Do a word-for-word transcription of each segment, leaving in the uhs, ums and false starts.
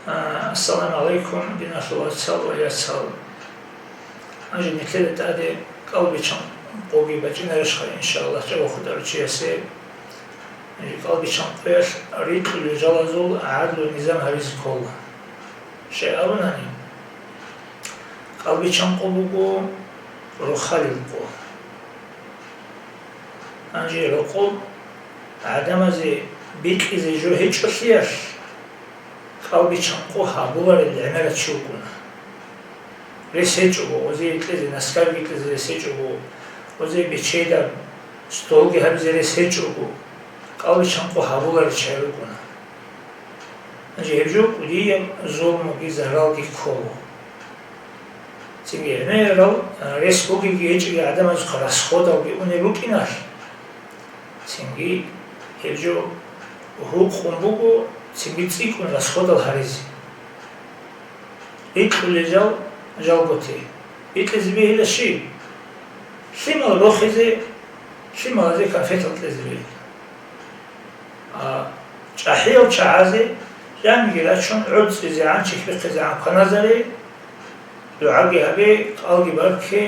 А, Ассаламу гӀалайкум, диналъул вацал ва яцал. Гьанже нилъеда тӀаде кӀалбичан къоги бачӀинарищха, иншааллагь, чӀаго хутӀарав чиясе. Гьанже кӀалбичан къоялъ рикьулел жалазул гӀадлу низам гьабизе ккола. Щай абунани, кӀалбичан къо буго рохалил къо. Гьанже рокъоб гӀадамазе бикьизе жо гьечӀолъиялъ, кӀалбичан къо гьабуларел гӀемерав чи вукӀуна. Рес гьечӀого, озе кьезе, наскарги кьезе рес гьечӀого, озе бечедаб столги гьабизе рес гьечӀого, кӀалбичан къо гьабуларел чагӀи рукӀуна. Гьанже гьеб жо кӀудияб зулмуги заралги ккола. Цинги гӀемерал, а, рес бугебги гьечӀоги гӀадамазухъа расходалги унел рукӀиналъ, цинги гьеб жо гьукъун буго, цинги цӀикӀкӀун расходал гьаризе. Рикьулел жал, жалго те. Рикьизе бегьила щиб? Лъимал рохизе, лъималазе конфетал кьезе бегьила. А, чӀахӀиял чагӀазе жанги рачун гӀорцӀизегӀан, чихӀбихъизегӀан кваназаре, дугӀаги гьабе, кӀалги барке,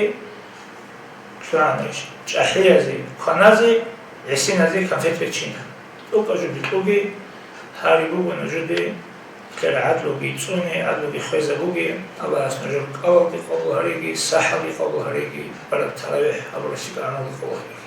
лъугӀанищ. ЧӀахӀиязе кваназе, гӀисиназе конфет бечина. ТӀокӀаб жо бикьуге, гьари буго нужеде, нилъер гӀадлуги цӀуне, гӀадлуги хвезабуге, Аллагьас нужер кӀалалги къабул гьареги, сахӀалги къабул гьареги, бараб таравихӀ гьабурасеб гӀамалги къабул гьареги.